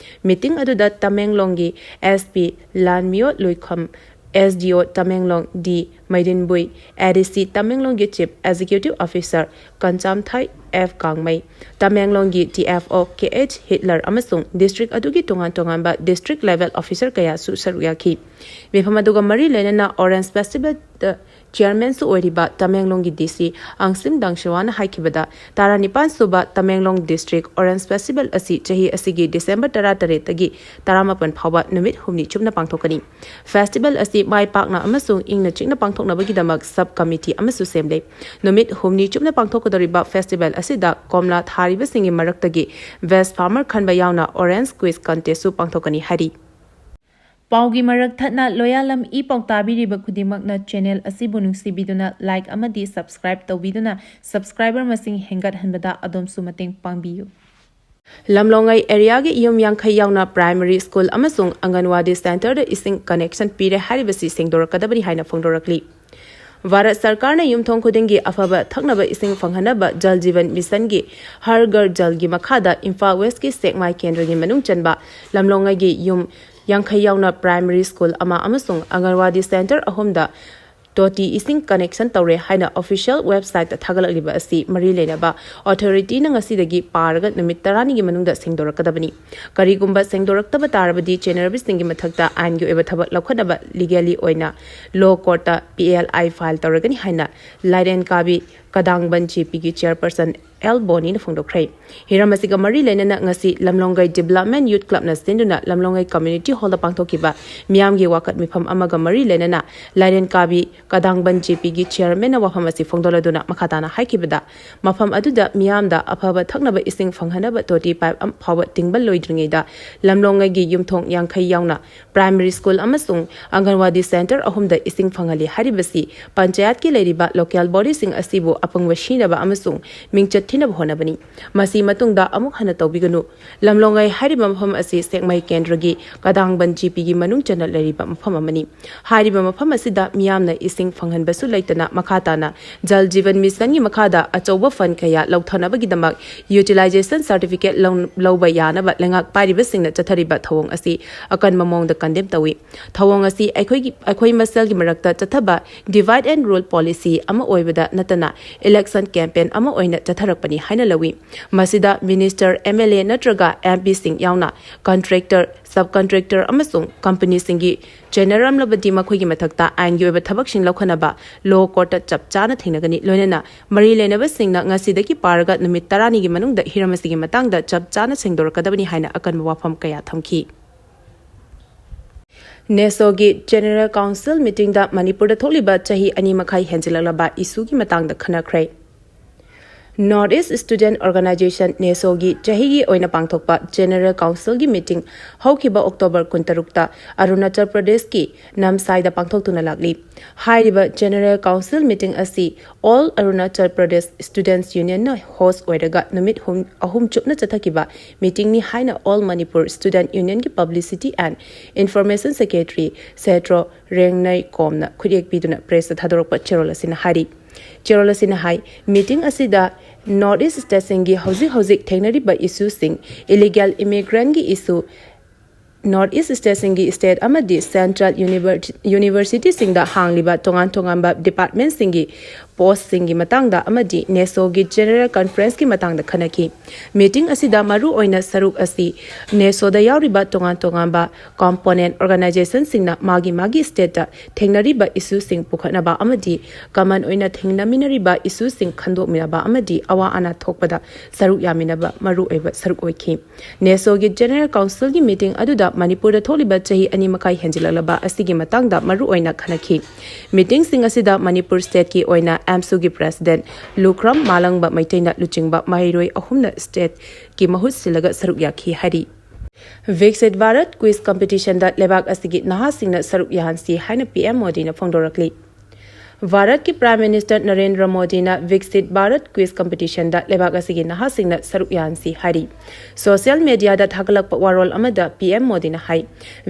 ꯃꯤꯇꯤꯡ ꯑꯗꯨꯗ ꯇꯃꯦꯡꯂꯣꯡꯒꯤ ꯑꯦꯁ ꯄꯤ ꯂꯥꯟꯃꯤꯌꯣ ꯂꯨꯏꯈꯝ ꯑꯦꯁ ꯗꯤ ꯑꯣ ꯇꯃꯦꯡꯂꯣꯡ ꯗꯤ ꯃꯩꯗꯤꯟꯕꯨꯏ, ꯑꯦ ꯗꯤ ꯁꯤ ꯇꯃꯦꯡꯂꯣꯡꯒꯤ chief executive officer Kanchamthai F Kangmei, ꯇꯃꯦꯡꯂꯣꯡꯒꯤ T F O K H Hitler ꯑꯃꯁꯨꯡ ꯗꯤꯁꯇ꯭ꯔꯤꯛ ꯑꯗꯨꯒꯤ ꯇꯣꯉꯥꯟ ꯇꯣꯉꯥꯟꯕ ꯗꯤꯁꯇ꯭ꯔꯤꯛ ꯂꯦꯚꯦꯜ ꯑꯣꯐꯤꯁꯔ ꯀꯌꯥꯁꯨ ꯁꯔꯨꯛ ꯌꯥꯈꯤ꯫ ꯃꯤꯐꯝ ꯑꯗꯨꯒ ꯃꯔꯤ ꯂꯩꯅꯅ ꯑꯣꯔꯦꯟꯖ ꯐꯦꯁꯇꯤꯚꯦꯜꯗ ꯆꯤꯌꯔꯃꯦꯟꯁꯨ ꯑꯣꯏꯔꯤꯕ ꯇꯃꯦꯡꯂꯣꯡꯒꯤ ꯗꯤ ꯁꯤ ꯑꯪꯁꯤꯝ ꯗꯥꯡꯁꯤꯋꯥꯅ ꯍꯥꯏꯈꯤꯕꯗ, ꯇꯔꯥꯅꯤꯄꯥꯟ ꯁꯨꯕ ꯇꯃꯦꯡꯂꯣꯡ ꯗꯤꯁꯇ꯭ꯔꯤꯛ ꯑꯣꯔꯦꯟꯖ ꯐꯦꯁꯇꯤꯚꯦꯜ ꯑꯁꯤ ꯆꯍꯤ ꯑꯁꯤꯒꯤ ꯗꯤꯁꯦꯝꯕꯔ ꯇꯔꯥꯇꯔꯦꯠꯇꯒꯤ ꯇꯔꯥꯃꯥꯄꯟ ꯐꯥꯎꯕ ꯅꯨꯃꯤꯠ ꯍꯨꯝꯅꯤ ꯆꯨꯞꯅ ꯄꯥꯡꯊꯣꯛꯀꯅꯤ꯫ ꯐꯦꯁꯇꯤꯚꯦꯜ ꯑꯁꯤ ꯃꯥꯏ ꯄꯥꯛꯅ ꯑꯃꯁꯨꯡ ꯏꯪꯅ ꯆꯤꯛꯅ ꯄꯥꯡꯊꯣꯛꯅꯕꯒꯤꯗꯃꯛ ꯁꯕ ꯀꯃꯤꯇꯤ ꯑꯃꯁꯨ ꯁꯦꯝꯂꯦ꯫ ꯅꯨꯃꯤꯠ ꯍꯨꯝꯅꯤ ꯆꯨꯞꯅ ꯄꯥꯡꯊꯣꯛꯀꯗꯧꯔꯤꯕ ꯐꯦꯁꯇꯤꯚꯦꯜ ꯑꯁꯤꯗ ꯀꯣꯝꯂꯥ ꯊꯥꯔꯤꯕꯁꯤꯡꯒꯤ ꯃꯔꯛꯇꯒꯤ ꯕꯦꯁ ꯐꯥꯔꯃꯔ ꯈꯟꯕ ꯌꯥꯎꯅ ꯑꯣꯔꯦꯟꯖ ꯀ꯭ꯋꯤꯖ ꯀꯟꯇꯦꯁꯁꯨ ꯄꯥꯡꯊꯣꯛꯀꯅꯤ ꯍꯥꯏꯔꯤ꯫ ꯄꯥꯎꯒꯤ ꯃꯔꯛ ꯊꯠꯅ ꯂꯣꯌꯥꯂꯝ ꯏ ꯄꯥꯎ ꯇꯥꯕꯤꯔꯤꯕ ꯈꯨꯗꯤꯡꯃꯛꯅ ꯆꯦꯅꯦꯜ ꯑꯁꯤꯕꯨ ꯅꯨꯡꯁꯤꯕꯤꯗꯨꯅ ꯂꯥꯏꯛ ꯑꯃꯗꯤ ꯁꯕꯁꯀ꯭ꯔꯥꯏꯕ ꯇꯧꯕꯤꯗꯨꯅ ꯁꯕꯁꯀ꯭ꯔꯥꯏꯕꯔ ꯃꯁꯤꯡ ꯍꯦꯟꯒꯠꯍꯟꯕꯗ ꯑꯗꯣꯝꯁꯨ ꯃꯇꯦꯡ ꯄꯥꯡꯕꯤꯌꯨ꯫ ꯂꯝꯂꯣꯡꯉꯩ ꯑꯦꯔꯤꯌꯥꯒꯤ ꯌꯨꯝ ꯌꯥꯡꯈꯩ ꯌꯥꯎꯅ ꯄ꯭ꯔꯥꯏꯃꯔꯤ ꯁ꯭ꯀꯨꯜ ꯑꯃꯁꯨꯡ ꯑꯪꯒꯟꯋꯥꯗꯤ ꯁꯦꯟꯇꯔꯗ ꯏꯁꯤꯡ ꯀꯅꯦꯛꯁꯟ ꯄꯤꯔꯦ ꯍꯥꯏꯔꯤꯕꯁꯤ ꯁꯦꯡꯗꯣꯔꯛꯀꯗꯕꯅꯤ ꯍꯥꯏꯅ ꯐꯣꯡꯗꯣꯔꯛꯂꯤ꯫ ꯚꯥꯔꯠ ꯁꯔꯀꯥꯔꯅ ꯌꯨꯝꯊꯣꯡ ꯈꯨꯗꯤꯡꯒꯤ ꯑꯐꯕ ꯊꯛꯅꯕ ꯏꯁꯤꯡ ꯐꯪꯍꯟꯅꯕ ꯖꯜ ꯖꯤꯕꯟ ꯃꯤꯁꯟꯒꯤ ꯍꯔ ꯘꯔ ꯖꯜꯒꯤ ꯃꯈꯥꯗ ꯏꯝꯐꯥꯜ ꯋꯦꯁꯀꯤ ꯁꯦꯛꯃꯥꯏ ꯀꯦꯟꯗ꯭ꯔꯒꯤ ꯃꯅꯨꯡ ꯆꯟꯕ ꯂꯝꯂꯣꯡꯉꯩꯒꯤ ꯌꯨꯝ ꯌꯥꯡꯈꯩ ꯌꯥꯎꯅ ꯄ꯭ꯔꯥꯏꯃꯔꯤ ꯁ꯭ꯀꯨꯜ ꯑꯃ ꯑꯃꯁꯨꯡ ꯑꯪꯒꯟꯋꯥꯗꯤ ꯁꯦꯟꯇꯔ ꯑꯍꯨꯝꯗ ꯇꯣꯇꯤ ꯏꯁꯤꯡ ꯀꯅꯦꯛꯁꯟ ꯇꯧꯔꯦ ꯍꯥꯏꯅ ꯑꯣꯐꯤꯁꯤꯌꯦꯜ ꯋꯦꯕꯁꯥꯏꯠꯇ ꯊꯥꯒꯠꯂꯛꯂꯤꯕ ꯑꯁꯤ ꯃꯔꯤ ꯂꯩꯅꯕ ꯑꯣꯊꯣꯔꯤꯇꯤꯅ ꯉꯁꯤꯗꯒꯤ ꯄꯥꯔꯒ ꯅꯨꯃꯤꯠ ꯇꯔꯥꯅꯤꯒꯤ ꯃꯅꯨꯡꯗ ꯁꯦꯡꯗꯣꯔꯛꯀꯗꯕꯅꯤ꯫ ꯀꯔꯤꯒꯨꯝꯕ ꯁꯦꯡꯗꯣꯔꯛꯇꯕ ꯇꯥꯔꯕꯗꯤ ꯆꯦꯟꯅꯔꯕꯁꯤꯡꯒꯤ ꯃꯊꯛꯇ ꯑꯥꯏꯟꯒꯤ ꯑꯣꯏꯕ ꯊꯕꯛ ꯂꯧꯈꯠꯅꯕ ꯂꯤꯒꯦꯂꯤ ꯑꯣꯏꯅ ꯂꯣ ꯀꯣꯔꯠꯇ ꯄꯤ ꯑꯦꯜ ꯑꯥꯏ ꯐꯥꯏꯜ ꯇꯧꯔꯒꯅꯤ ꯍꯥꯏꯅ ꯂꯥꯏꯔꯦꯟ ꯀꯥꯕꯤ ꯀꯗꯥꯡꯕꯟ ꯖꯦ ꯄꯤꯒꯤ ꯆꯦꯌꯔꯄꯔꯁꯟ ꯑꯦꯜ ꯕꯣꯅꯤꯅ ꯐꯣꯡꯗꯣꯛꯈ꯭ꯔꯦ꯫ ꯍꯤꯔꯝ ꯑꯁꯤꯒ ꯃꯔꯤ ꯂꯩꯅꯅ ꯉꯁꯤ ꯂꯝꯂꯣꯡꯒꯩ ꯗꯤꯕꯂꯞꯃꯦꯟ ꯌꯨꯠ ꯀ꯭ꯂꯕꯅ ꯁꯤꯟꯗꯨꯅ ꯂꯝꯂꯣꯡꯒꯩ ꯀꯝꯃ꯭ꯌꯨꯅꯤꯇꯤ ꯍꯣꯜꯗ ꯄꯥꯡꯊꯣꯛꯈꯤꯕ ꯃꯤꯌꯥꯝꯒꯤ ꯋꯥꯀꯠ ꯃꯤꯐꯝ ꯑꯃꯒ ꯃꯔꯤ ꯂꯩꯅꯅ ꯂꯥꯏꯔꯦꯟ ꯀꯥꯕꯤ ꯀꯗꯥꯡꯕꯟ ꯖꯦ ꯄꯤꯒꯤ ꯆꯦꯌꯔꯃꯦꯟꯅ ꯋꯥꯐꯝ ꯑꯁꯤ ꯐꯣꯡꯗꯣꯛꯂꯗꯨꯅ ꯃꯈꯥ ꯇꯥꯅ ꯍꯥꯏꯈꯤꯕꯗ, ꯃꯐꯝ ꯑꯗꯨꯗ ꯃꯤꯌꯥꯝꯗ ꯑꯐꯕ ꯊꯛꯅꯕ ꯏꯁꯤꯡ ꯐꯪꯍꯟꯅꯕ ꯇꯣꯇꯤ ꯄꯥꯏꯞ ꯑꯃ ꯐꯥꯎꯕ ꯇꯤꯡꯕ ꯂꯣꯏꯗ꯭ꯔꯤꯉꯩꯗ ꯂꯝꯂꯣꯡꯉꯩꯒꯤ ꯌꯨꯝꯊꯣꯡ ꯌꯥꯡꯈꯩ ꯌꯥꯎꯅ ꯄ꯭ꯔꯥꯏꯃꯔꯤ ꯁ꯭ꯀꯨꯜ ꯑꯃꯁꯨꯡ ꯑꯪꯒꯟꯋꯥꯗꯤ ꯁꯦꯟꯇꯔ ꯑꯍꯨꯝꯗ ꯏꯁꯤꯡ ꯐꯪꯍꯜꯂꯤ ꯍꯥꯏꯔꯤꯕꯁꯤ ꯄꯟꯆꯥꯌꯠꯀꯤ ꯂꯩꯔꯤꯕ ꯂꯣꯀꯦꯜ ꯕꯣꯗꯤꯁꯤꯡ ꯑꯁꯤꯕꯨ ꯑꯄꯪꯕ ꯁꯤꯅꯕ ꯑꯃꯁꯨꯡ ꯃꯤꯡꯆꯠ ꯊꯤꯅꯕ ꯍꯣꯠꯅꯕꯅꯤ꯫ ꯃꯁꯤ ꯃꯇꯨꯡꯗ ꯑꯃꯨꯛ ꯍꯟꯅ ꯇꯧꯕꯤꯒꯅꯨ꯫ ꯂꯝꯂꯣꯡꯉꯩ ꯍꯥꯏꯔꯤꯕ ꯃꯐꯝ ꯑꯁꯤ ꯁꯦꯛꯃꯥꯏ ꯀꯦꯟꯗ꯭ꯔꯒꯤ ꯀꯗꯥꯡꯕꯟ ꯖꯤꯄꯤꯒꯤ ꯃꯅꯨꯡ ꯆꯟꯅ ꯂꯩꯔꯤꯕ ꯃꯐꯝ ꯑꯃꯅꯤ꯫ ꯍꯥꯏꯔꯤꯕ ꯃꯐꯝ ꯑꯁꯤꯗ ꯃꯤꯌꯥꯝꯅ ꯏꯁꯤꯡ ꯐꯪꯍꯟꯕꯁꯨ ꯂꯩꯇꯅ ꯃꯈꯥ ꯇꯥꯅ ꯖꯜ ꯖꯤꯕꯟ ꯃꯤꯁꯟꯒꯤ ꯃꯈꯥꯗ ꯑꯆꯧꯕ ꯐꯟ ꯀꯌꯥ ꯂꯧꯊꯅꯕꯒꯤꯗꯃꯛ ꯌꯨꯇꯤꯂꯥꯏꯖꯦꯁꯟ ꯁꯥꯔꯇꯤꯐꯤꯀꯦꯠ ꯂꯧ-, ꯂꯧꯕ ꯌꯥꯅꯕ ꯂꯩꯉꯥꯛ ꯄꯥꯏꯔꯤꯕꯁꯤꯡꯅ ꯆꯠꯊꯔꯤꯕ ꯊꯧꯑꯣꯡ ꯑꯁꯤ ꯑꯀꯟꯕ ꯃꯑꯣꯡꯗ ꯀꯟꯗꯦꯝ ꯇꯧꯏ꯫ ꯊꯧꯑꯣꯡ ꯑꯁꯤ ꯑꯩꯈꯣꯏꯒꯤ, ꯑꯩꯈꯣꯏ ꯃꯁꯦꯜꯒꯤ ꯃꯔꯛꯇ ꯆꯠꯊꯕ divide and rule policy ꯑꯃ ꯑꯣꯏꯕꯗ ꯅꯠꯇꯅ election campaign ꯑꯃ ꯑꯣꯏꯅ ꯆꯠꯊꯔꯛꯄꯅꯤ ꯍꯥꯏꯅ ꯂꯧꯏ꯫ ꯃꯁꯤꯗ minister, MLA ꯅꯠꯇ꯭ꯔꯒ MPꯁꯤꯡ ꯌꯥꯎꯅ contractor, subcontractor ꯑꯃꯁꯨꯡ ꯀꯝꯄꯅꯤꯁꯤꯡꯒꯤ ꯆꯦꯟꯅꯔꯝꯂꯕꯗꯤ ꯃꯈꯣꯏꯒꯤ ꯃꯊꯛꯇ ꯑꯥꯏꯟꯒꯤ ꯑꯣꯏꯕ ꯊꯕꯛꯁꯤꯡ ꯂꯧꯈꯠꯅꯕ law courtꯇ ꯆꯞ ꯆꯥꯅ ꯊꯦꯡꯅꯒꯅꯤ꯫ ꯂꯣꯏꯅꯅ ꯃꯔꯤ ꯂꯩꯅꯕꯁꯤꯡꯅ ꯉꯁꯤꯗꯒꯤ ꯄꯥꯔꯒ ꯅꯨꯃꯤꯠ ꯇꯔꯥꯅꯤꯒꯤ ꯃꯅꯨꯡꯗ ꯍꯤꯔꯝ ꯑꯁꯤꯒꯤ ꯃꯇꯥꯡꯗ ꯆꯞ ꯆꯥꯅ ꯁꯦꯡꯗꯣꯔꯛꯀꯗꯕꯅꯤ ꯍꯥꯏꯅ ꯑꯀꯟꯕ ꯋꯥꯐꯝ ꯀꯌꯥ ꯊꯝꯈꯤ꯫ ꯅꯦꯁꯣꯒꯤ General Council meetingꯗ ꯃꯅꯤꯄꯨꯔꯗ ꯊꯣꯛꯂꯤꯕ ꯆꯍꯤ ꯑꯅꯤ ꯃꯈꯥꯏ ꯍꯦꯟꯖꯤꯜꯂꯛꯂꯕ issueꯒꯤ ꯃꯇꯥꯡꯗ ꯈꯟꯅꯈ꯭ꯔꯦ꯫ North East Student Organisation, ꯅꯦꯁꯣꯒꯤ ꯆꯍꯤꯒꯤ ꯑꯣꯏꯅ ꯄꯥꯡꯊꯣꯛꯄ General Councilꯒꯤ meeting ꯍꯧꯈꯤꯕ October ꯀꯨꯟꯇꯔꯨꯛꯇ ꯑꯔꯨꯅꯥꯆꯜ ꯄ꯭ꯔꯗꯦꯁꯀꯤ ꯅꯝꯁꯥꯏꯗ ꯄꯥꯡꯊꯣꯛꯇꯨꯅ ꯂꯥꯛꯂꯤ꯫ ꯍꯥꯏꯔꯤꯕ General Council meeting ꯑꯁꯤ All Arunachal Pradesh Students Unionꯅ host ꯑꯣꯏꯔꯒ ꯅꯨꯃꯤꯠ ꯍꯨꯝ-, ꯑꯍꯨꯝ ꯆꯨꯞꯅ ꯆꯠꯊꯈꯤꯕ meetingꯅꯤ ꯍꯥꯏꯅ All Manipur Student Unionꯒꯤ Publicity and Information Secretary ꯁꯦꯇ꯭ꯔꯣ ꯔꯦꯡꯅꯩ ꯀꯣꯝꯅ ꯈꯨꯠꯌꯦꯛ ꯄꯤꯗꯨꯅ pressꯇ ꯊꯥꯗꯣꯔꯛꯄ ꯆꯦꯔꯣꯜ ꯑꯁꯤꯅ ꯍꯥꯏꯔꯤ꯫ ꯆꯦꯔꯣꯜ ꯑꯁꯤꯅ ꯍꯥꯏ, meeting ꯑꯁꯤꯗ North East stateꯁꯤꯡꯒꯤ ꯍꯧꯖꯤꯛ ꯍꯧꯖꯤꯛ ꯊꯦꯡꯅꯔꯤꯕ issueꯁꯤꯡ, illegal immigrantꯀꯤ issue, North East stateꯁꯤꯡꯒꯤ state ꯑꯃꯗꯤ central univer-, universityꯁꯤꯡꯗ ꯍꯥꯡꯂꯤꯕ ꯇꯣꯉꯥꯟ ꯇꯣꯉꯥꯟꯕ departmentꯁꯤꯡꯒꯤ postꯁꯤꯡꯒꯤ ꯃꯇꯥꯡꯗ ꯑꯃꯗꯤ ꯅꯦꯁꯣꯒꯤ General Conferenceꯀꯤ ꯃꯇꯥꯡꯗ ꯈꯟꯅꯈꯤ꯫ Meeting ꯑꯁꯤꯗ ꯃꯔꯨ ꯑꯣꯏꯅ ꯁꯔꯨꯛ ꯑꯁꯤ ꯅꯦꯁꯣꯗ ꯌꯥꯎꯔꯤꯕ ꯇꯣꯉꯥꯟ ꯇꯣꯉꯥꯟꯕ component organizationꯁꯤꯡꯅ ꯃꯥꯒꯤ ꯃꯥꯒꯤ stateꯇ ꯊꯦꯡꯅꯔꯤꯕ issueꯁꯤꯡ ꯄꯨꯈꯠꯅꯕ ꯑꯃꯗꯤ common ꯑꯣꯏꯅ ꯊꯦꯡꯅꯃꯤꯟꯅꯔꯤꯕ issueꯁꯤꯡ ꯈꯟꯗꯣꯛꯃꯤꯟꯅꯕ ꯑꯃꯗꯤ ꯑꯋꯥ ꯑꯅꯥ ꯊꯣꯛꯄꯗ ꯁꯔꯨꯛ ꯌꯥꯃꯤꯟꯅꯕ ꯃꯔꯨꯑꯣꯏꯕ ꯁꯔꯨꯛ ꯑꯣꯏꯈꯤ꯫ ꯅꯦꯁꯣꯒꯤ General Councilꯒꯤ meeting ꯑꯗꯨꯗ ꯃꯅꯤꯄꯨꯔꯗ ꯊꯣꯛꯂꯤꯕ ꯆꯍꯤ ꯑꯅꯤ ꯃꯈꯥꯏ ꯍꯦꯟꯖꯤꯜꯂꯛꯂꯕ ꯑꯁꯤꯒꯤ ꯃꯇꯥꯡꯗ ꯃꯔꯨ ꯑꯣꯏꯅ ꯈꯟꯅꯈꯤ꯫ Meetingꯁꯤꯡ ꯑꯁꯤꯗ ꯃꯅꯤꯄꯨꯔ stateꯀꯤ ꯑꯣꯏꯅ AMSUꯒꯤ president ꯂꯨꯈ꯭ꯔꯝ ꯃꯥꯂꯪꯕ ꯃꯩꯇꯩꯅ ꯂꯨꯆꯤꯡꯕ ꯃꯍꯩꯔꯣꯏ ꯑꯍꯨꯝꯅ stateꯀꯤ ꯃꯍꯨꯠ ꯁꯤꯜꯂꯒ ꯁꯔꯨꯛ ꯌꯥꯈꯤ ꯍꯥꯏꯔꯤ꯫ Viksit Bharat Quiz Competitionꯗ ꯂꯩꯕꯥꯛ ꯑꯁꯤꯒꯤ ꯅꯍꯥꯁꯤꯡꯅ ꯁꯔꯨꯛ ꯌꯥꯍꯟꯁꯤ ꯍꯥꯏꯅ PM ꯃꯣꯗꯤꯅ ꯐꯣꯡꯗꯣꯔꯛꯂꯤ꯫ ꯚꯥꯔꯠꯀꯤ Prime Minister ꯅꯔꯦꯟꯗ꯭ꯔ ꯃꯣꯗꯤꯅ ꯕꯤꯛꯁꯤꯠ ꯚꯥꯔꯠ ꯀ꯭ꯋꯤꯖ ꯀꯝꯄꯤꯇꯤꯁꯟꯗ ꯂꯩꯕꯥꯛ ꯑꯁꯤꯒꯤ ꯅꯍꯥꯁꯤꯡꯅ ꯁꯔꯨꯛ ꯌꯥꯍꯟꯁꯤ ꯍꯥꯏꯔꯤ꯫ ꯁꯣꯁꯤꯌꯦꯜ ꯃꯦꯗꯤꯌꯥꯗ ꯊꯥꯒꯠꯂꯛꯄ ꯋꯥꯔꯣꯜ ꯑꯃꯗ ꯄꯤ ꯑꯦꯝ ꯃꯣꯗꯤꯅ ꯍꯥꯏ,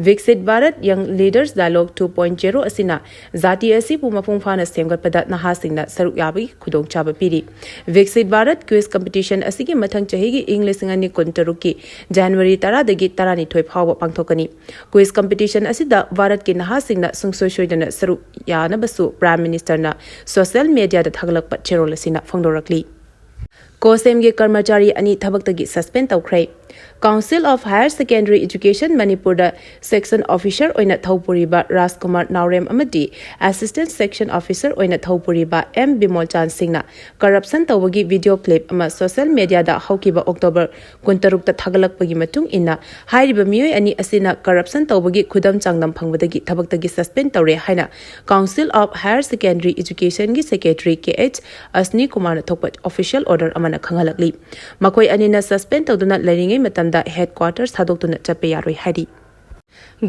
ꯕꯤꯛꯁꯤꯠ ꯚꯥꯔꯠ ꯌꯪ leaders dialogue two point zero ꯑꯁꯤꯅ ꯖꯥꯇꯤ ꯑꯁꯤꯕꯨ ꯃꯄꯨꯡ ꯐꯥꯅ ꯁꯦꯝꯒꯠꯄꯗ ꯅꯍꯥꯁꯤꯡꯅ ꯁꯔꯨꯛ ꯌꯥꯕꯒꯤ ꯈꯨꯗꯣꯡꯆꯥꯕ ꯄꯤꯔꯤ꯫ ꯕꯤꯛꯁꯤꯠ ꯚꯥꯔꯠ ꯀ꯭ꯋꯤꯖ ꯀꯝꯄꯤꯇꯤꯁꯟ ꯑꯁꯤꯒꯤ ꯃꯊꯪ ꯆꯍꯤꯒꯤ ꯏꯪ ꯂꯤꯁꯤꯡ ꯑꯅꯤ ꯀꯨꯟ ꯇꯔꯨꯛꯀꯤ ꯖꯅꯋꯥꯔꯤ ꯇꯔꯥꯗꯒꯤ ꯇꯔꯥꯅꯤꯊꯣꯏ ꯐꯥꯎꯕ ꯄꯥꯡꯊꯣꯛꯀꯅꯤ꯫ ꯀ꯭ꯋꯤꯖ ꯀꯝꯄꯤꯇꯤꯁꯟ ꯑꯁꯤꯗ ꯚꯥꯔꯠꯀꯤ ꯅꯍꯥꯁꯤꯡꯅ ꯁꯨꯡꯁꯣꯏ ꯁꯣꯏꯗꯅ ꯁꯔꯨꯛ ꯌꯥꯅꯕꯁꯨ Prime Ministerꯅ ꯁꯣꯁꯤꯌꯦꯜ ꯃꯦꯗꯤꯌꯥꯗ ꯊꯥꯒꯠꯂꯛꯄ ꯆꯦꯔꯣꯜ ꯑꯁꯤꯅ ꯐꯣꯡꯗꯣꯔꯛꯂꯤ꯫ ꯀꯣꯁꯦꯝꯒꯤ ꯀꯔꯃꯆꯥꯔꯤ ꯑꯅꯤ ꯊꯕꯛꯇꯒꯤ ꯁꯁꯄꯦꯟ ꯇꯧꯈ꯭ꯔꯦ꯫ Council of Higher Secondary Education ꯃꯅꯤꯄꯨꯔꯗ ꯁꯦꯛꯁꯟ ꯑꯣꯐꯤꯁꯔ ꯑꯣꯏꯅ ꯊꯧꯄꯨꯔꯤꯕ ꯔꯥꯖꯀꯨꯃꯥꯔ ꯅꯥꯎꯔꯦꯝ ꯑꯃꯗꯤ ꯑꯦꯁꯤꯁꯇꯦꯟꯠ ꯁꯦꯛꯁꯟ ꯑꯣꯐꯤꯁꯔ ꯑꯣꯏꯅ ꯊꯧꯄꯨꯔꯤꯕ ꯑꯦꯝ ꯕꯤꯃꯣꯜꯆꯥꯟ ꯁꯤꯡꯅ ꯀꯔꯞꯁꯟ ꯇꯧꯕꯒꯤ ꯚꯤꯗꯤꯑꯣ ꯀ꯭ꯂꯤꯞ ꯑꯃ ꯁꯣꯁꯤꯌꯦꯜ ꯃꯦꯗꯤꯌꯥꯗ ꯍꯧꯈꯤꯕ ꯑꯣꯛꯇꯣꯕꯔ ꯀꯨꯟꯇꯔꯨꯛꯇ ꯊꯥꯒꯠꯂꯛꯄꯒꯤ ꯃꯇꯨꯡ ꯏꯟꯅ, ꯍꯥꯏꯔꯤꯕ ꯃꯤꯑꯣꯏ ꯑꯅꯤ ꯑꯁꯤꯅ ꯀꯔꯞꯁꯟ ꯇꯧꯕꯒꯤ ꯈꯨꯗꯝ ꯆꯥꯡꯗꯝ ꯐꯪꯕꯗꯒꯤ ꯊꯕꯛꯇꯒꯤ ꯁꯁꯄꯦꯟ ꯇꯧꯔꯦ ꯍꯥꯏꯅ Council of Higher Secondary Educationꯒꯤ ꯁꯦꯀ꯭ꯔꯦꯇꯔꯤ ꯀꯦ ꯑꯩꯆ ꯑꯁꯅꯤ ꯀꯨꯃꯥꯔꯅ ꯊꯣꯛꯄ ꯑꯣꯐꯤꯁꯤꯌꯦꯜ ꯑꯣꯔꯗꯔ ꯑꯃꯅ ꯈꯪꯍꯜꯂꯛꯂꯤ꯫ ꯃꯈꯣꯏ ꯑꯅꯤꯅ ꯁꯁꯄꯦꯟ ꯇꯧꯗꯨꯅ ꯂꯩꯔꯤꯉꯩ ꯃꯇꯝꯗ ꯍꯦꯗꯀ꯭ꯋꯥꯇꯔꯁ ꯊꯥꯗꯣꯛꯇꯨꯅ ꯆꯠꯄ ꯌꯥꯔꯣꯏ ꯍꯥꯏꯔꯤ꯫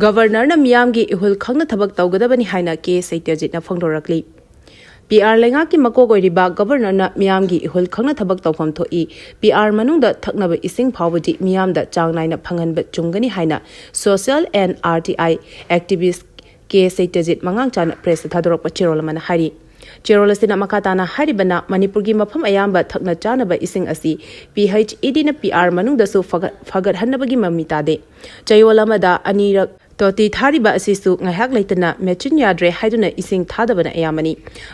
ꯒꯕꯔꯅꯔꯅ ꯃꯤꯌꯥꯝꯒꯤ ꯏꯍꯨꯜ ꯈꯪꯅ ꯊꯕꯛ ꯇꯧꯒꯗꯕꯅꯤ ꯍꯥꯏꯅ ꯀꯦ ꯁꯩꯇ꯭ꯌꯖꯤꯠꯅ ꯐꯣꯡꯗꯣꯔꯛꯂꯤ꯫ ꯄꯤ ꯑꯥꯔ ꯂꯩꯉꯥꯛꯀꯤ ꯃꯀꯣꯛ ꯑꯣꯏꯔꯤꯕ ꯒꯕꯔꯅꯔꯅ ꯃꯤꯌꯥꯝꯒꯤ ꯏꯍꯨꯜ ꯈꯪꯅ ꯊꯕꯛ ꯇꯧꯐꯝ ꯊꯣꯛꯏ꯫ ꯄꯤ ꯑꯥꯔ ꯃꯅꯨꯡꯗ ꯊꯛꯅꯕ ꯏꯁꯤꯡ ꯐꯥꯎꯕꯗꯤ ꯃꯤꯌꯥꯝꯗ ꯆꯥꯡ ꯅꯥꯏꯅ ꯐꯪꯍꯟꯕ ꯆꯨꯝꯒꯅꯤ ꯍꯥꯏꯅ ꯁꯣꯁꯤꯌꯦꯜ ꯑꯦꯟ ꯑꯥꯔ ꯇꯤ ꯑꯥꯏ ꯑꯦꯛꯇꯤꯚꯤꯁ ꯀꯦ ꯁꯩꯇ꯭ꯌꯖꯤꯠ ꯃꯉꯥꯡꯆꯥꯅ ꯄ꯭ꯔꯦꯁꯇ ꯊꯥꯗꯣꯔꯛꯄ ꯆꯦꯔꯣꯜ ꯑꯃꯅ ꯍꯥꯏꯔꯤ꯫ ꯆꯦꯔꯣꯜ ꯑꯁꯤꯅ ꯃꯈꯥ ꯇꯥꯅ ꯍꯥꯏꯔꯤꯕꯅ, ꯃꯅꯤꯄꯨꯔꯒꯤ ꯃꯐꯝ ꯑꯌꯥꯝꯕ ꯊꯛꯅ ꯆꯥꯅꯕ ꯏꯁꯤꯡ ꯑꯁꯤ P H E ꯗꯤꯅ P R ꯃꯅꯨꯡꯗꯁꯨ ꯐꯒꯠ-, ꯐꯒꯠꯍꯟꯅꯕꯒꯤ ꯃꯃꯤ ꯇꯥꯗꯦ꯫ ꯆꯌꯣꯜ ꯑꯃꯗ ꯑꯅꯤꯔꯛ ꯇꯣꯇꯤ ꯊꯥꯔꯤꯕ ꯑꯁꯤꯁꯨ ꯉꯥꯏꯍꯥꯛ ꯂꯩꯇꯅ ꯃꯦꯆꯤꯟ ꯌꯥꯗ꯭ꯔꯦ ꯍꯥꯏꯗꯨꯅ ꯏꯁꯤꯡ ꯊꯥꯗꯕꯅ ꯑꯌꯥꯝꯕꯅꯤ꯫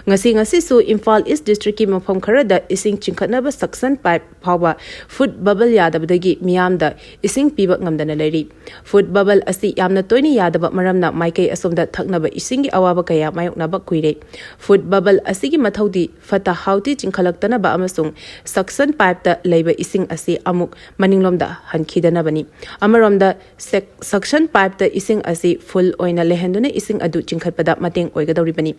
ꯉꯁꯤ ꯉꯁꯤꯁꯨ ꯏꯝꯐꯥꯜ ꯏꯁ ꯗꯤꯁꯇ꯭ꯔꯤꯛꯀꯤ ꯃꯐꯝ ꯈꯔꯗ ꯏꯁꯤꯡ ꯆꯤꯡꯈꯠꯅꯕ ꯁꯛꯁꯟ ꯄꯥꯏꯞ ꯐꯥꯎꯕ ꯐꯨꯗ ꯕꯕꯜ ꯌꯥꯗꯕꯗꯒꯤ ꯃꯤꯌꯥꯝꯗ ꯏꯁꯤꯡ ꯄꯤꯕ ꯉꯝꯗꯅ ꯂꯩꯔꯤ꯫ ꯐꯨꯗ ꯕꯕꯜ ꯑꯁꯤ ꯌꯥꯝꯅ ꯇꯣꯏꯅ ꯌꯥꯗꯕ ꯃꯔꯝꯅ ꯃꯥꯏꯀꯩ ꯑꯁꯣꯝꯗ ꯊꯛꯅꯕ ꯏꯁꯤꯡꯒꯤ ꯑꯋꯥꯕ ꯀꯌꯥ ꯃꯥꯌꯣꯛꯅꯕ ꯀꯨꯏꯔꯦ꯫ ꯐꯨꯗ ꯕꯕꯜ ꯑꯁꯤꯒꯤ ꯃꯊꯧꯗꯤ ꯐꯠꯇ ꯍꯥꯎꯗꯤ ꯆꯤꯡꯈꯠꯂꯛꯇꯅꯕ ꯑꯃꯁꯨꯡ ꯁꯛꯁꯟ ꯄꯥꯏꯞꯇ ꯂꯩꯕ ꯏꯁꯤꯡ ꯑꯁꯤ ꯑꯃꯨꯛ ꯃꯅꯤꯡꯂꯣꯝꯗ ꯍꯟꯈꯤꯗꯅꯕꯅꯤ꯫ ꯑꯃꯔꯣꯝꯗ ꯁꯦꯛ-, ꯁꯛꯁꯟ ꯄꯥꯏꯞꯇ ꯏꯁꯤꯡ ꯑꯁꯤ ꯐꯨꯜ ꯑꯣꯏꯅ ꯂꯩꯍꯟꯗꯨꯅ ꯏꯁꯤꯡ ꯑꯗꯨ ꯆꯤꯡꯈꯠꯄꯗ ꯃꯇꯦꯡ ꯑꯣꯏꯒꯗꯧꯔꯤꯕꯅꯤ꯫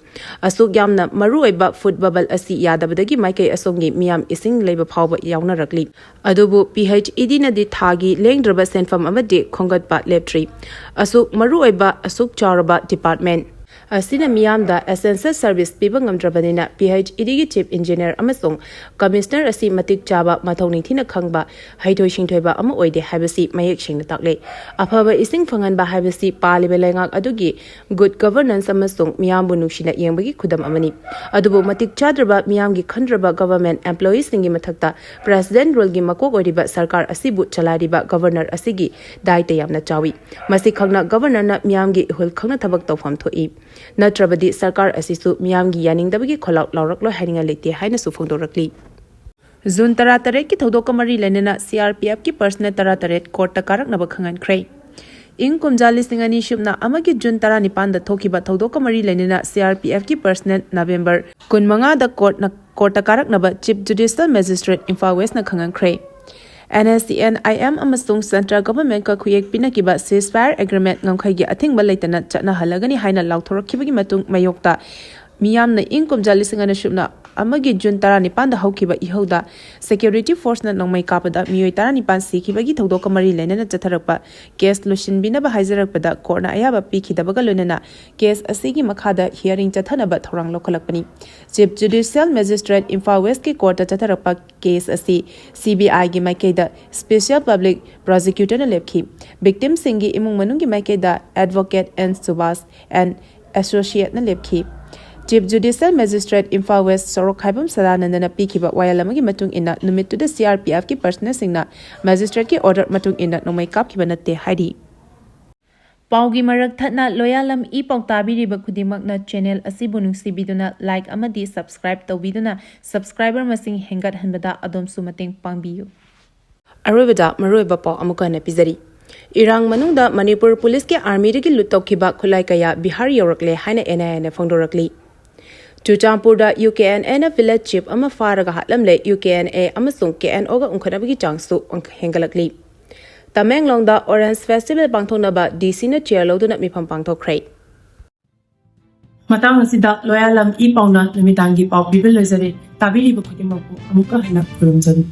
ꯑꯁꯨꯛ ꯌꯥꯝꯅ ꯃꯔꯨꯑꯣꯏꯕ ꯐꯨꯗ ꯕꯕꯜ ꯑꯁꯤ ꯌꯥꯗꯕꯗꯒꯤ ꯃꯥꯏꯀꯩ ꯑꯁꯣꯝꯒꯤ ꯃꯤꯌꯥꯝ ꯏꯁꯤꯡ ꯂꯩꯕ ꯐꯥꯎꯕ ꯌꯥꯎꯅꯔꯛꯂꯤ꯫ ꯑꯗꯨꯕꯨ ꯄꯤ ꯑꯩꯆ ꯏ ꯗꯤꯅꯗꯤ ꯊꯥꯒꯤ ꯂꯦꯡꯗ꯭ꯔꯕ ꯁꯦꯟꯐꯝ ꯑꯃꯗꯤ ꯈꯣꯝꯒꯠꯄ ꯂꯦꯞꯇ꯭ꯔꯤ꯫ ꯑꯁꯨꯛ ꯃꯔꯨꯑꯣꯏꯕ, ꯑꯁꯨꯛ ꯆꯥꯎꯔꯕ ꯗꯤꯄꯥꯔꯠꯃꯦꯟ ꯑꯁꯤꯅ ꯃꯤꯌꯥꯝꯗ essential service ꯄꯤꯕ ꯉꯝꯗ꯭ꯔꯕꯅꯤꯅ P H E ꯗꯤꯒꯤ chief engineer ꯑꯃꯁꯨꯡ commissioner ꯑꯁꯤ ꯃꯇꯤꯛ ꯆꯥꯕ, ꯃꯊꯧ ꯅꯤꯡꯊꯤꯅ ꯈꯪꯕ, ꯍꯩꯊꯣꯏ ꯁꯤꯡꯊꯣꯏꯕ ꯑꯃ ꯑꯣꯏꯗꯦ ꯍꯥꯏꯕꯁꯤ ꯃꯌꯦꯛ ꯁꯦꯡꯅ ꯇꯥꯛꯂꯦ꯫ ꯑꯐꯕ ꯏꯁꯤꯡ ꯐꯪꯍꯟꯕ ꯍꯥꯏꯕꯁꯤ ꯄꯥꯜꯂꯤꯕ ꯂꯩꯉꯥꯛ ꯑꯗꯨꯒꯤ good governance ꯑꯃꯁꯨꯡ ꯃꯤꯌꯥꯝꯕꯨ ꯅꯨꯡꯁꯤꯅ ꯌꯦꯡꯕꯒꯤ ꯈꯨꯗꯝ ꯑꯃꯅꯤ꯫ ꯑꯗꯨꯕꯨ ꯃꯇꯤꯛ ꯆꯥꯗ꯭ꯔꯕ, ꯃꯤꯌꯥꯝꯒꯤ ꯈꯟꯗ꯭ꯔꯕ government employeeꯁꯤꯡꯒꯤ ꯃꯊꯛꯇ president ruleꯒꯤ ꯃꯀꯣꯛ ꯑꯣꯏꯔꯤꯕ ꯁꯔꯀꯥꯔ ꯑꯁꯤꯕꯨ ꯆꯂꯥꯏꯔꯤꯕ governor ꯑꯁꯤꯒꯤ ꯗꯥꯏꯇ ꯌꯥꯝꯅ ꯆꯥꯎꯏ꯫ ꯃꯁꯤ ꯈꯪꯅ governorꯅ ꯃꯤꯌꯥꯝꯒꯤ ꯏꯍꯨꯜ ꯈꯪꯅ ꯊꯕꯛ ꯇꯧꯐꯝ ꯊꯣꯛꯏ꯫ ꯅꯠꯇ꯭ꯔꯕꯗꯤ ꯁꯔꯀꯥꯔ ꯑꯁꯤꯁꯨ ꯃꯤꯌꯥꯝꯒꯤ ꯌꯥꯅꯤꯡꯗꯕꯒꯤ ꯈꯣꯜꯂꯥꯎ ꯂꯥꯎꯔꯛꯂꯣꯏ ꯍꯥꯏꯅꯤꯡꯉꯥꯏ ꯂꯩꯇꯦ ꯍꯥꯏꯅꯁꯨ ꯐꯣꯡꯗꯣꯔꯛꯂꯤ꯫ ꯖꯨꯟ ꯇꯔꯥꯇꯔꯦꯠꯀꯤ ꯊꯧꯗꯣꯛꯀ ꯃꯔꯤ ꯂꯩꯅꯅ ꯁꯤ ꯑꯥꯔ ꯄꯤ ꯑꯦꯐꯀꯤ personnel ꯇꯔꯥꯇꯔꯦꯠ courtꯇ ꯀꯥꯔꯛꯅꯕ ꯈꯪꯍꯟꯈ꯭ꯔꯦ꯫ ꯏꯪ ꯀꯨꯝꯖꯥ ꯂꯤꯁꯤꯡ ꯑꯅꯤ ꯁꯨꯞꯅ ꯑꯃꯒꯤ ꯖꯨꯟ ꯇꯔꯥꯅꯤꯄꯥꯟꯗ ꯊꯣꯛꯈꯤꯕ ꯊꯧꯗꯣꯛꯀ ꯃꯔꯤ ꯂꯩꯅꯅ ꯁꯤ ꯑꯥꯔ ꯄꯤ ꯑꯦꯐꯀꯤ personnel November ꯀꯨꯟꯃꯉꯥꯗ courtꯅ, courtꯇ ꯀꯥꯔꯛꯅꯕ Chief Judicial Magistrate ꯏꯝꯐꯥꯜ Westꯅ ꯈꯪꯍꯟꯈ꯭ꯔꯦ꯫ N S C N I M ꯑꯃꯁꯨꯡ central governmentꯀ ꯈꯨꯌꯦꯛ ꯄꯤꯅꯈꯤꯕ ceasefire agreement ꯉꯝꯈꯩꯒꯤ ꯑꯊꯤꯡꯕ ꯂꯩꯇꯅ ꯆꯠꯅꯍꯜꯂꯒꯅꯤ ꯍꯥꯏꯅ ꯂꯥꯎꯊꯣꯔꯛꯈꯤꯕꯒꯤ ꯃꯇꯨꯡ ꯃꯥꯌꯣꯛꯇ ꯃꯤꯌꯥꯝꯅ ꯏꯪ ꯀꯨꯝꯖꯥ ꯂꯤꯁꯤꯡ ꯑꯅꯤ ꯁꯨꯞꯅ ꯑꯃꯒꯤ ꯖꯨꯟ ꯇꯔꯥꯅꯤꯄꯥꯟꯗ ꯍꯧꯈꯤꯕ ꯏꯍꯧꯗ security forceꯅ ꯅꯣꯡꯃꯩ ꯀꯥꯞꯄꯗ ꯃꯤꯑꯣꯏ ꯇꯔꯥꯅꯤꯄꯥꯟ ꯁꯤꯈꯤꯕꯒꯤ ꯊꯧꯗꯣꯛꯀ ꯃꯔꯤ ꯂꯩꯅꯅ ꯆꯠꯊꯔꯛꯄ case ꯂꯣꯏꯁꯤꯟꯕꯤꯅꯕ ꯍꯥꯏꯖꯔꯛꯄꯗ courtꯅ ꯑꯌꯥꯕ ꯄꯤꯈꯤꯗꯕꯒ ꯂꯣꯏꯅꯅ case ꯑꯁꯤꯒꯤ ꯃꯈꯥꯗ hearing ꯆꯠꯊꯅꯕ ꯊꯧꯔꯥꯡ ꯂꯧꯈꯠꯂꯛꯄꯅꯤ꯫ Chief Judicial Magistrate Imphal Westꯀꯤ courtꯇ ꯆꯠꯊꯔꯛꯄ case ꯑꯁꯤ ꯁꯤ ꯕꯤ ꯑꯥꯏꯒꯤ ꯃꯥꯏꯀꯩꯗ special public prosecutorꯅ ꯂꯦꯞꯈꯤ꯫ Victimꯁꯤꯡꯒꯤ ꯏꯃꯨꯡ ꯃꯅꯨꯡꯒꯤ ꯃꯥꯏꯀꯩꯗ advocate N Subhas and associateꯅ ꯂꯦꯞꯈꯤ꯫ Chief Judicial Magistrate Imphal West ꯁꯣꯔꯣꯛꯈꯥꯏꯕꯝ ꯁꯗꯥꯅꯟꯗꯅ ꯄꯤꯈꯤꯕ ꯋꯥꯌꯦꯜ ꯑꯃꯒꯤ ꯃꯇꯨꯡ ꯏꯟꯅ ꯅꯨꯃꯤꯠꯇꯨꯗ ꯁꯤ ꯑꯥꯔ ꯄꯤ ꯑꯦꯐꯀꯤ personnelꯁꯤꯡꯅ magistrateꯀꯤ order ꯃꯇꯨꯡ ꯏꯟꯅ ꯅꯣꯡꯃꯩ ꯀꯥꯞꯈꯤꯕ ꯅꯠꯇꯦ ꯍꯥꯏꯔꯤ꯫ ꯄꯥꯎꯒꯤ ꯃꯔꯛ ꯊꯠꯅ ꯂꯣꯌꯥꯂꯝ ꯏ ꯄꯥꯎ ꯇꯥꯕꯤꯔꯤꯕ ꯈꯨꯗꯤꯡꯃꯛꯅ channel ꯑꯁꯤꯕꯨ ꯅꯨꯡꯁꯤꯕꯤꯗꯨꯅ like ꯑꯃꯗꯤ subscribe ꯇꯧꯕꯤꯗꯨꯅ subscriber ꯃꯁꯤꯡ ꯍꯦꯟꯒꯠꯍꯟꯕꯗ ꯑꯗꯣꯝꯁꯨ ꯃꯇꯦꯡ ꯄꯥꯡꯕꯤꯌꯨ꯫ ꯑꯔꯣꯏꯕꯗ ꯃꯔꯨꯑꯣꯏꯕ ꯄꯥꯎ ꯑꯃꯨꯛꯀ ꯍꯟꯅ ꯄꯤꯖꯔꯤ꯫ ꯏꯔꯥꯡ ꯃꯅꯨꯡꯗ ꯃꯅꯤꯄꯨꯔ ꯄꯨꯂꯤꯁꯀꯤ armyꯗꯒꯤ ꯂꯨꯠ ꯇꯧꯈꯤꯕ ꯈꯨꯠꯂꯥꯏ ꯀꯌꯥ ꯕꯤꯍꯥꯔ ꯌꯧꯔꯛꯂꯦ ꯍꯥꯏꯅ ꯑꯦꯟ ꯑꯥꯏ ꯑꯦꯅ ꯐꯣꯡꯗꯣꯔꯛꯂꯤ꯫ ꯆꯨꯔꯆꯥꯟꯄꯨꯔꯗ ꯌꯨ ꯀꯦ ꯑꯦꯟ ꯑꯦꯅ village chief ꯑꯃ ꯐꯥꯔꯒ ꯍꯥꯠꯂꯝꯂꯦ꯫ ꯌꯨ ꯀꯦ ꯑꯦꯟ ꯑꯦ ꯑꯃꯁꯨꯡ ꯀꯦ ꯑꯦꯟ ꯑꯣꯒ ꯎꯪꯈꯠꯅꯕꯒꯤ ꯆꯥꯡꯁꯨ ꯍꯦꯟꯒꯠꯂꯛꯂꯤ꯫ ꯇꯃꯦꯡꯂꯣꯡꯗ Orange Festival ꯄꯥꯡꯊꯣꯛꯅꯕ ꯗꯤ ꯁꯤꯅ chair ꯂꯧꯗꯨꯅ ꯃꯤꯐꯝ ꯄꯥꯡꯊꯣꯛꯈ꯭ꯔꯦ꯫ ꯃꯇꯥꯡ ꯑꯁꯤꯗ ꯂꯣꯌꯥꯂꯝ ꯏ ꯄꯥꯎꯅ ꯅꯨꯃꯤꯗꯥꯡꯒꯤ ꯄꯥꯎ ꯄꯤꯕ ꯂꯣꯏꯖꯔꯦ꯫ ꯇꯥꯕꯤꯔꯤꯕ ꯈꯨꯗꯤꯡꯃꯛꯄꯨ ꯑꯃꯨꯛꯀ ꯍꯟꯅ ꯈꯨꯔꯨꯝꯖꯔꯤ꯫